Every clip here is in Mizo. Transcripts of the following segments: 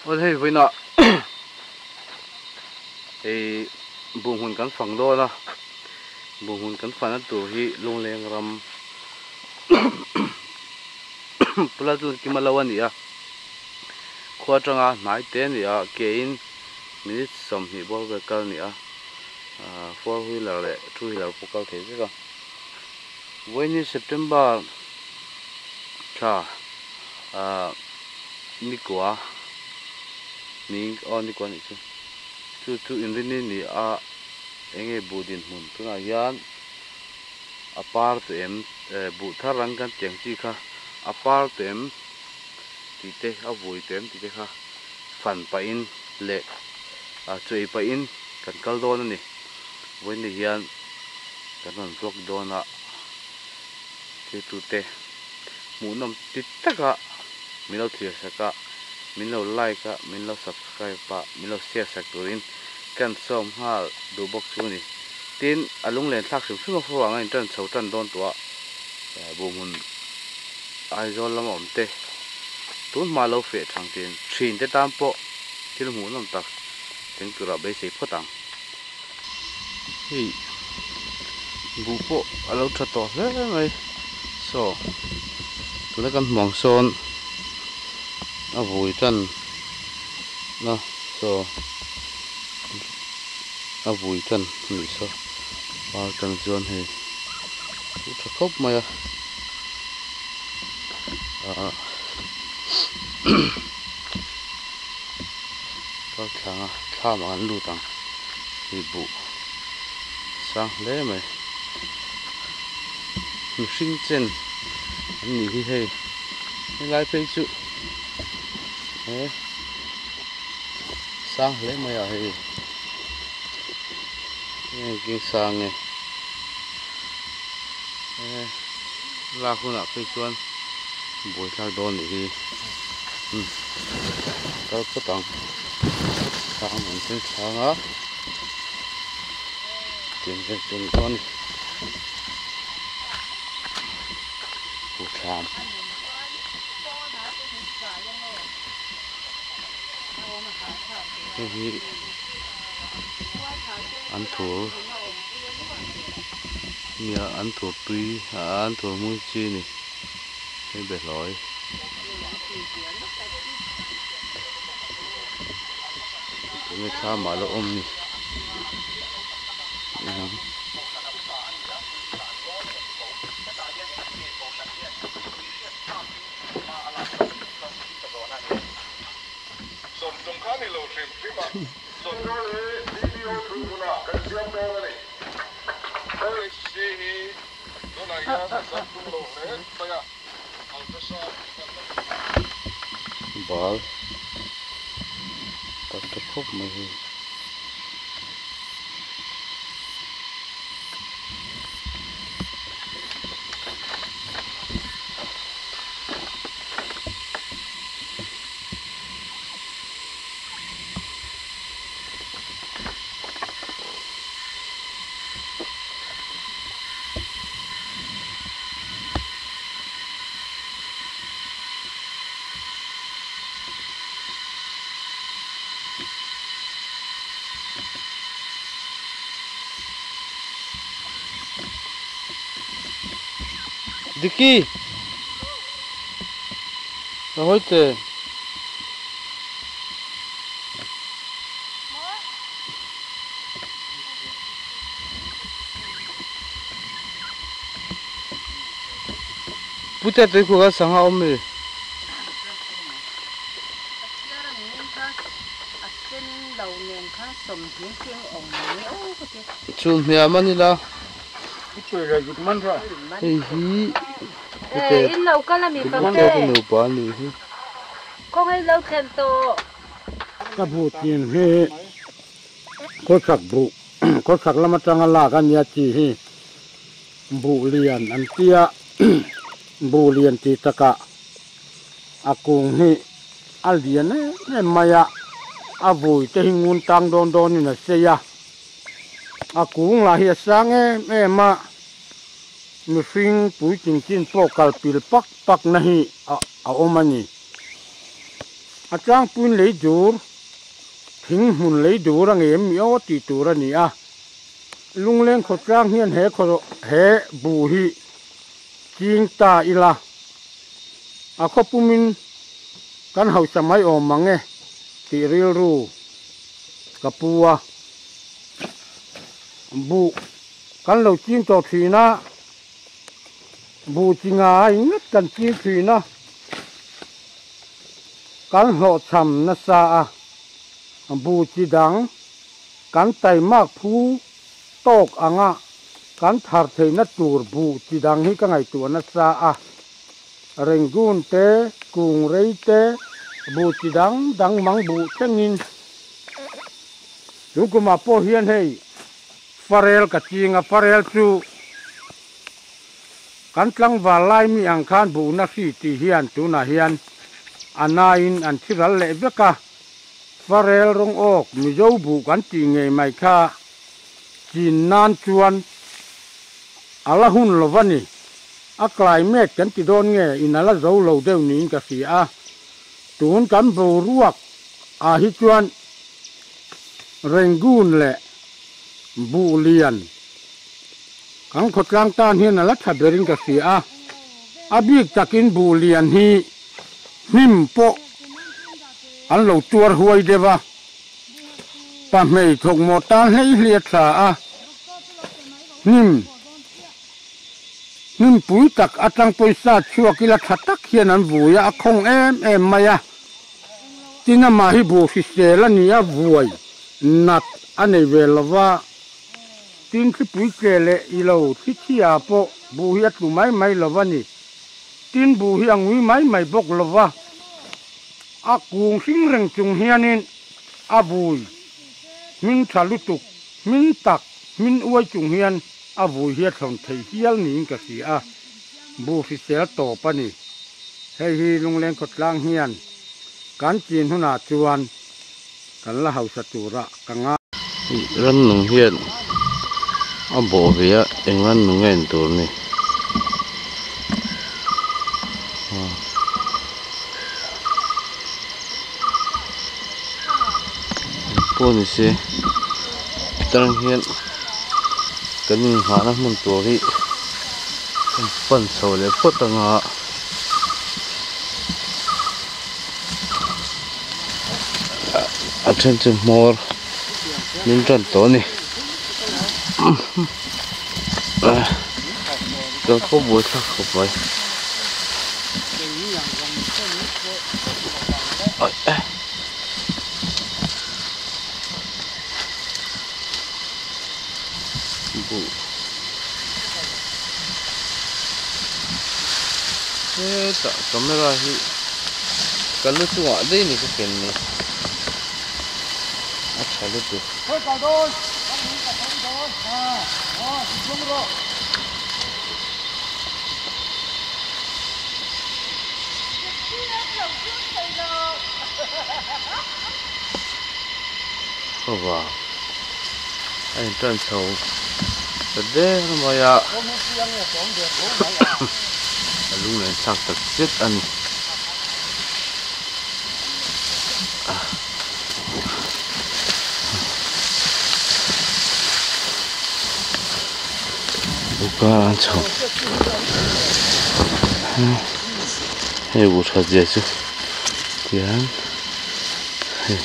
Aw hei vawiinah hei buhhmun kan fang dawn a buhhmun kan fana tur hi lungleng ram pula chu kima lo a ni a khua atanga hnai te a ni a ke in minute sawmhnih bawr vel kal a ni a ahh four wheeler leh two wheeler pawh kal thei vek a vawiin hi September tha ahh nikua ning aw nikua nih chu chu chu inrini ni a eng nge buh dinhmun tunah hian a par tawh em eh buh thar ang kan tih ang chi kha a par tawh em tih te a vui tawh em tih te kha fan pahin leh ah chaw ei pahin kan kal dawn a ni vawiin hian kan rawn vlog dawn a thiltute hmuhnawm ti taka min lo thlir sak a min lo like a min lo subscribe a min lo share sak turin kan sawm nghal duh bawk chu a ni tin a lunglen thlak hrim hrim a fo ang a in tan chho tan dawn tawh a buhhmun Aizawl lama awm te tun hma lo feh thang tin thin te tan pawh thil hmuhnawm tak thleng turah beisei phawt ang. Hei buh pawh a lo tha tawh hle mai saw tuna kan hmuh ang sawn a vui tan a saw a vui tan a nih saw par tan chuan hei a tha khawp mai a ah kal thlang a thlam ah an lut ang hei buh sang hle mai mihring chen an nih hi hei helai phei chu he sang hle mai a hei engtin sang nge he lak hunah phei chuan buaithlak dawn nih hi umm kal phawt ang thlang an thleng thlang a tiang vel chu a ni dawn a ni buhthlam. Hei hi an thur nia an thur tui an thur hmui chi a ni hei behlawi. Tunge thlam ah la awm ni Bal tak tha khawp mai hei. Diki Ka hawi che. Pute tui khu kha sangha awm mi. Chhun hniam a ni la. Hei hi pute pute te nupa a nih hi. Ka buh tin hi khawchhak buh khawchhak lam atanga lak a nia tih hi buh lian an tia buh lian tih takah a kung hi a lian em em mai a a vui te hi ngun tang dawn dawnin a sei a a kung lah hi a sang em em a mihring puitling chin pawh kal pil pak pak na hi a awm a ni. A tlangpuiin lei dur, thing hmun lei dur a ngei mi aw tih tur a ni a. Lungleng khawtlang hian he khaw he buh hi ching ta ila, a khaw pumin kan hausa mai awm mang e tih rilru ka pu a. Buh kan lo ching tawh thin a, buh chi ngai ngat kan ching thin a, kan hlawhchham nasa a, buh chi dang kan taimak phu tawk anga kan thar theihna tur buh chi dang hi ka ngaihtuah nasa a, Rangoon te, Kungrei te, buh chi dang dang mang buh thlengin. Tun kumah pawh hian hei Farel ka ching a, Farel chu kan tlangval lai mi ang khan buhna hri tih hian tunah hian a nain an thi ral leh vek a, Farel rawng awk Mizo buh kan tih ngei mai kha chin nan chuan a la hun lo va ni. A climate kan ti dawn nge in a la zo lo deuh niin ka hria a, tun kan boruak ah hi chuan Rangoon leh Buhlian kan khawtlang tan hian a la tha berin ka hria a, a bik takin Buhlian hi hnim pawh an lo tuar huai deuh a, pahmei thawkmawh tan hlei hlei a tha a, hnim hnim pui tak atang pawisa chhuak ila tha tak hian an vui a, a khawng em em mai a. Tin amah hi buh hrisel a ni a, vuai nat a nei ve lo va. Tin thlipui che leh i lo thli chhia pawh buh hi a tlu mai mai lo va ni. Tin buh hi a ngui mai mai bawk lo va, a kung hring reng chung hianin a vui hming tha lutuk, hming tak, hming uai chung hian a vui hi a thlawn thei hial niin ka hria a, buh hrisel tawp a ni. Hei hi Lungleng khawtlang hian kan chin hunah chuan kan la hausa tura ka ngai. Rannung hian a bawh ve a, eng rannung nge ni tur ni? Pawh ni se tang hian kan inghahna hmun tur hi kan pan chho leh phawt ang a. A then chu hmawr min tan tawh a ni kal pawh buai thlak khawp mai. Buh hetah camera hi ka lu chungah daih ni ka ken ni a tha lutuk. Khawa a in tan chho ta der mai a a lunglen thlak tak zet a ni. Bukar an chho hei buh that zia chu tihian hei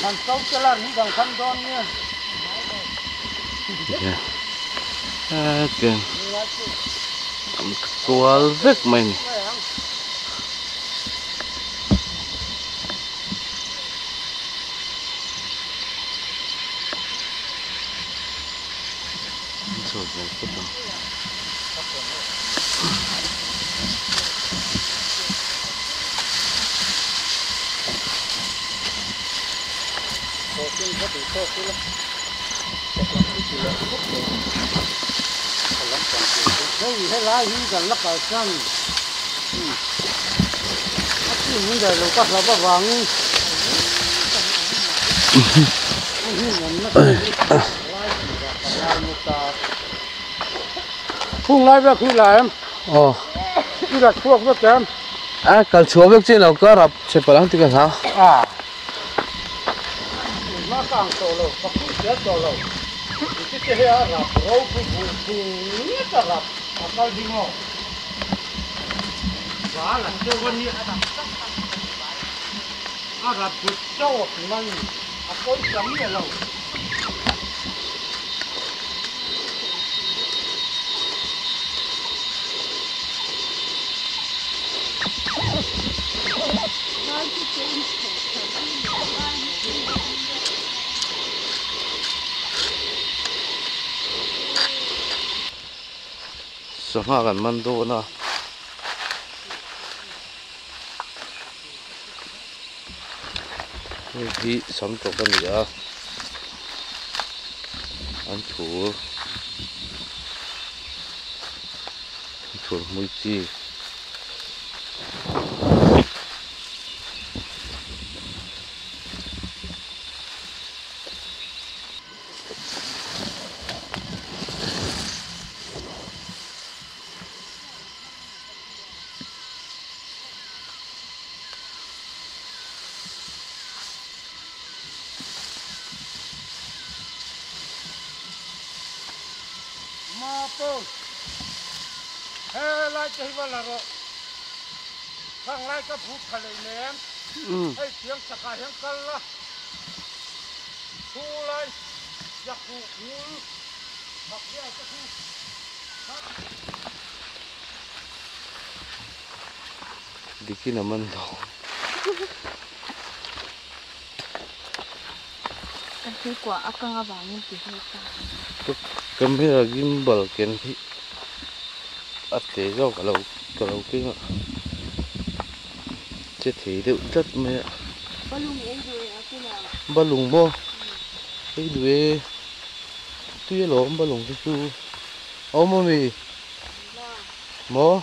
tihian kual vek mai a ni. Aw a kal chhuah vek chiah lo ka rap chhe palh ang tih ka hlau. Tun hma ka ang tawh lo, ka phu chiah tawh lo. Ti te hi a rap ropui bu nget a rap a kal ding aw. Val a cheu a nia. A rap but chauh mai a pawisa miah lo. Sangha kan man dawn a. Hei hi sam tawp a ni a, an thur an thur hmui chi. Ma pawh helai te hi va la rawh khang lai ka bu tha leh nem hei thiang chakah hian kal la thu lai yakuh ngul chak vel te khu. Dikin a man lo. Kan thil kuah a kang avangin ti hi ka. Camera gimbal ken hi a te zawk a lo ka lo keng a che thei deuh tlat mai a. Balung ei duh e a kila. Balung maw ei duh e tui alawm balung te chu a awm ami maw.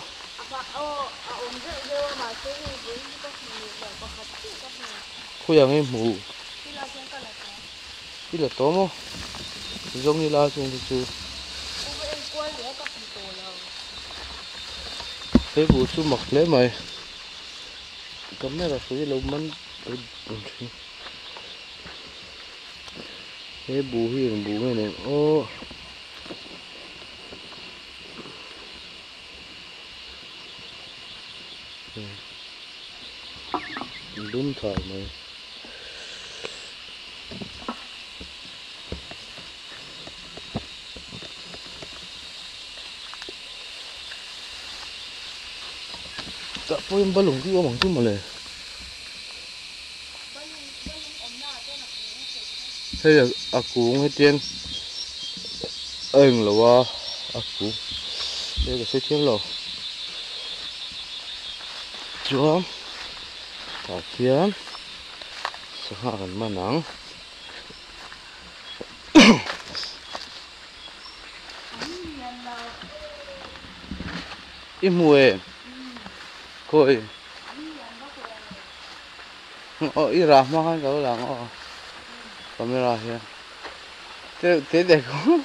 Khawiah nge hmuh? I la tawh maw? Zawng ila chung te chu. He buh chu mak hle mai. Camera hrui lo man thin. He buh hi eng buh nge nen aw. Dum thar mai. Tah pawhin balung chu a awm ang chu mawle. Hei a kung hetiang a englo a a kung hei ka sawi thiam lo chuan tah khian sangha kan man ang. I hmu e khawi aw i rah hma khan ka lo lang aw camera hian te te te khaw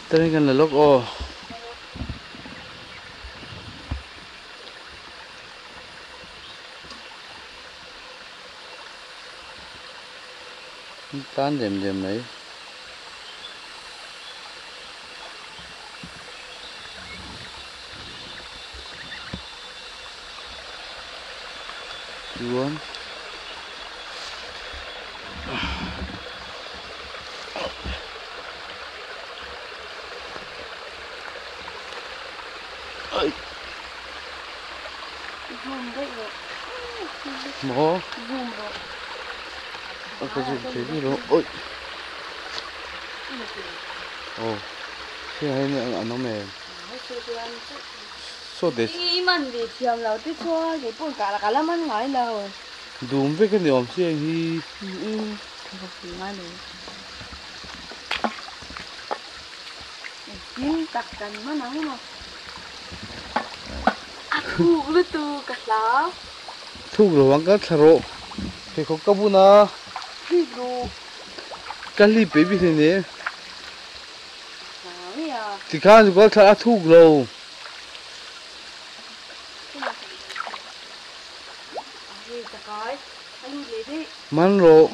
Tani kan la lawk aw. Tan dem dem mai. Chuan Maw a ka zoom thei viau lo awih aw heng ah hian an awm em saw te dum vek a ni awm si ang hi. Thuk lo ang ka thla rawh pheikhawk ka bun a ka hlip peih bik hle ni. Tikhan chu kal thla a thuk lo. Man rawh.